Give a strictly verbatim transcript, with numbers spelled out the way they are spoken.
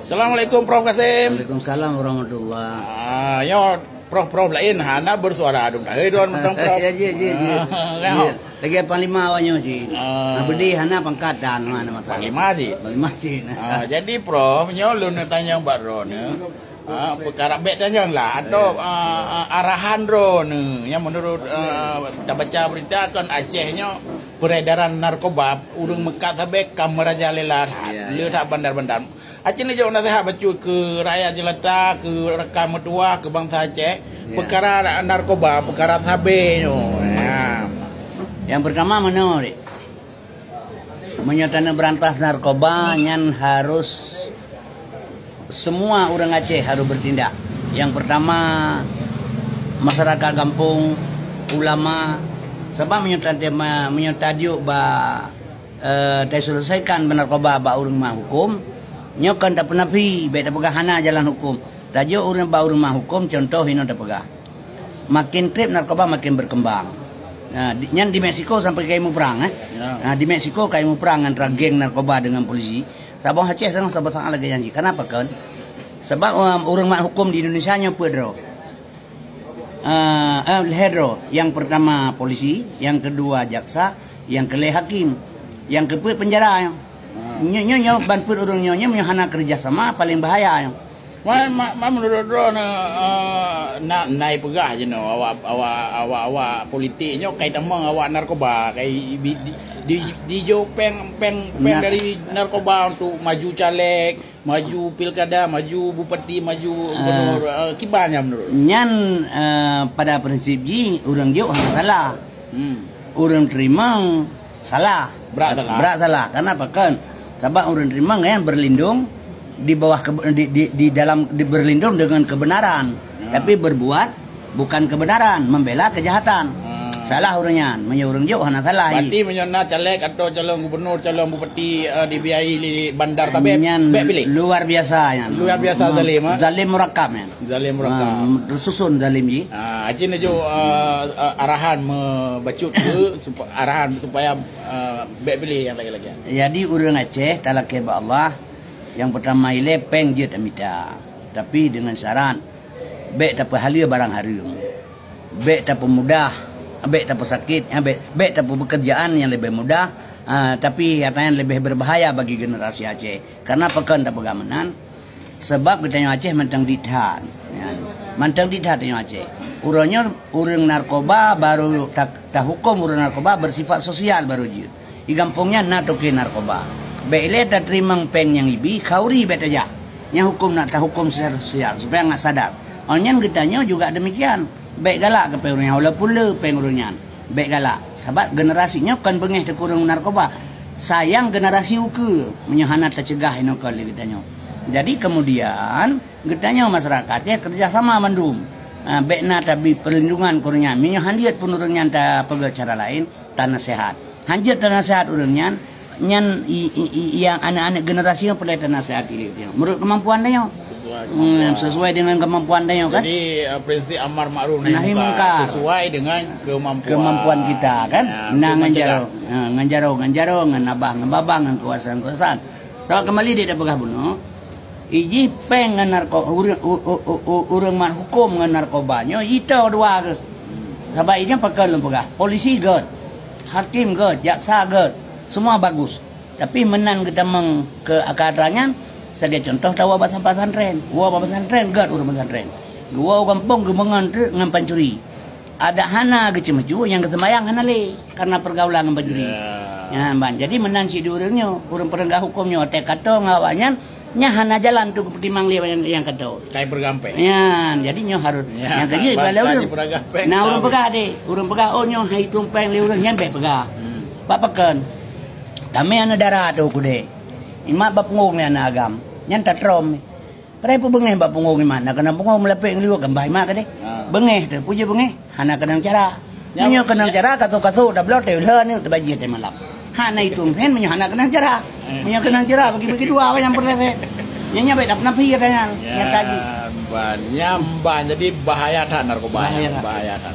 Assalamualaikum, Prof Kasim. Waalaikumsalam warahmatullah. Ah, nyoe prof-prof laén hana bersuara dum dah. Hei, tuan mentang prof. Ya, ya, ya, ya. Ah, ya. Lagi panglima awak nyoe cit. Ah. Nah, beudé hana pangkat dan mana mata. Panglima cit. Panglima cit. Ah, jadi prof, nyoe lôn tanyong bak droeneuh. Ah, peukara bék tanyong lah atau, ah, ah, arahan droeneuh. Yang menurut, ah, tabaca berita kan Aceh nyoe peredaran narkoba ureuëng meukat sabe ka meurajalela that. Ya, le ya. That bandar-bandar. Aceh neujok nasihat bacut keu rakyat jelata, keu rakan meutuwah, keu bansa Aceh. Ya. Peukara narkoba, peukara sabe nyoe. Ya. Yang pertama meunoe, Dik. Meunyoe taneuk beurantas narkoba, nyan harus semua ureuëng Aceh harus bertindak. Yang pertama, masyarakat gampông, ulama. Sebab meunyoe ta-, meunyoe tajok ba eh, taselesaikan narkoba bak ureuëng mat huköm, nyoe kon tapeunafi, bék tapeugah hana jalan huköm. Tajok ureuëng bak ureuëng mat huköm, contoh inoe tapeugah. Makin treb narkoba makin berkembang. Nah, di, nyan di Meksiko sampai ka imeue prang, eh. Ya. Nah, di Meksiko ka imeue prang antara geng narkoba dengan polisi. Saboh Aceh sangat saboh sangat lagée nyan jih. Kenapa kon? Sebab, um, ureuëng mat huköm di Indonesia nyoe peuet droe. Ah, eh, lhée droe. Yang pertama polisi, yang kedua jaksa, yang kelhée hakim, yang keupeuet penjara. Ah. Nyoe, nyoe, nyoe ban peuet ureuëng nyoe, nyoe, nyoe hana kerja sama, paling bahaya nyoe. Ma, ma, ma, menurut droeneuh, eh, na, na ipeugah jinoe awak, awak, awak, awak politik nyoe kai tamong awak narkoba, kai di, di, di, dijok péng, péng, péng dari narkoba untuk maju caleg, maju pilkada, maju bupati, maju gubernur, eh, kiban nyan menurut? Nyan, eh, pada prinsip jih, ureuëng jok hana salah. Hmm. Ureuëng teurimong salah. Brat salah. Brat salah. Kenapa kon? Sabab ureuëng teurimong nyan berlindung di bawah ke, di, di, di dalam, di, berlindung dengan kebenaran. Ya. Tapi berbuat bukan kebenaran, membela kejahatan. Hmm. Salah ureuëng nyan. Meunyoe ureuëng jok hana salah. Berarti meunyoe na caleg atau calon gubernur, calon bupati, eh, dibiayai lé bandar sabe, nyan bék pilih. Luar biasa nyan. Luar biasa zalim, ah. Zalim murakab nyan. Zalim murakab. Ah, tersusun zalim jih. Ah, Aceh neujok, eh, eh, arahan meubacut ke supa-, arahan supaya, eh, bék pilih nyang lagée-lagée. Jadi ureuëng Aceh talakée bak Allah, yang pertama ilée péng jeuet tamita. Tapi dengan syarat bék tapeuhaleue barang hareuem. Bék tapeumudah, bék tapeusakét, ya, bék, bék tapeupeukeurjaan nyang leubeh mudah, ah, tapi nyata nyan leubeh berbahaya bagi generasi Aceh. Karena pakon tapeugah meunan? Sabab geutanyoe Aceh mantong dit that. Ya. Mantong dit that tanyoe Aceh. Uroe nyoe ureuëng narkoba baru ta-, tahuköm ureuëng narkoba bersifat sosial baru jeuet. Di gampông nyan na toke narkoba. Bék ilée tateurimong péng nyang ibi, khauri bék tajak. Nyan huköm na tahuköm secara sosial supaya ngat sadar. Oh nyan geutanyoe juga demikian. Bék galak keu péng ureuëng nyan, walaupun le péng ureuëng nyan. Bék galak. Sabab generasi nyoe kon beungéh teukureueng narkoba. Sayang generasi ukeue meunyoe hana tacegah inoe kon lé geutanyoe. Jadi kemudian geutanyoe masyarakat nyan kerja sama mandum. Ha, bék na tabi perlindungan keu ureuëng nyan. Meunyoe han jeuet pun ureuëng nyan tapeugah cara laén, tanaseuhat. Han jeuet tanaseuhat ureuëng nyan, nyan i, i, i, nyang aneuk-aneuk generasi nyoe peureulée tanaseuhat ilée nyoe. Menurut kemampuan tanyoe. Sesuai Hmm, kemampuan. Sesuai dengan kemampuan tanyoe kan. Jadi, eh, prinsip amar makruf nahi Nahi mungkar. Mungkar. Sesuai dengan kemampuan. Kemampuan kita kan. Ya, nah, untuk ngon mencegah. Jaroe, ha, ngon jaroe, ngon jaroe, ngon abah, ngon babah, ngon keuwasaan, keuwasaan. Kalau kembali dia dah peugah bunoe, ijih péng ngon narko-, ureuëng, u-, u-, u-, u-, ureuëng mat huköm ngon narkoba nyoe jitoe dua keuh. Sabab ijih pakon lôn peugah, polisi gét, hakim gét, jaksa gét, semua bagus. Tapi meunan geutamong keu aka atra nyan, sagai contoh tawoe bak pesantren. Woe bak pesantren gét ureuëng pesantren. Geuwoe u gampông geumeungon treuk ngon pancuri. Adak hana geuceumeucue nyang geuseumbayang hana lé karena pergaulan ngon pancuri. Ya. Nyan ban. Jadi meunan cit di ureuëng nyoe, ureuëng peunegak huköm nyoe watée ka toe ngon awaknyan, nyan hana jalan untuk geupeutimang lé nyang, nyang ka toe. Kai peureugampéng. Nyan, jadi nyoe harus Ya, nyang ka jeuet bak bangsa ureuëng. Jipeureugampéng. Nah, ureuëng peugah deh, ureuëng peugah, "Oh, nyoe hai tueng péng lé ureuëng," nyan bék peugah. Hmm. Bak pakon? Kami aneuk dara tu kudeh. Imat bak punggong lé aneuk agam. Nyan tatrom. Padahai peubeungéh bak punggong imat, na keunong punggong meulapék ngeuluek gambah imat keudeh. Ha. Beungéh teuh, peue jeuet beungéh? Hana keunong cara. Nyan, meunyoe keunong cara, kasôk-kasôk tabloe teuh lheueh aneuk teubajie teuh malam. Hana itueng sen meunyoe hana keunong cara. Hmm. Meunyoe keunong cara, bagi-bagi dua awak nyang peureulèe sen. Nyan, nyan baik dah pernah phi kata nyan. Nyan tadi. Nyan ban, nyan ban. Jadi bahaya that narkoba. Bahaya that. Bahaya that.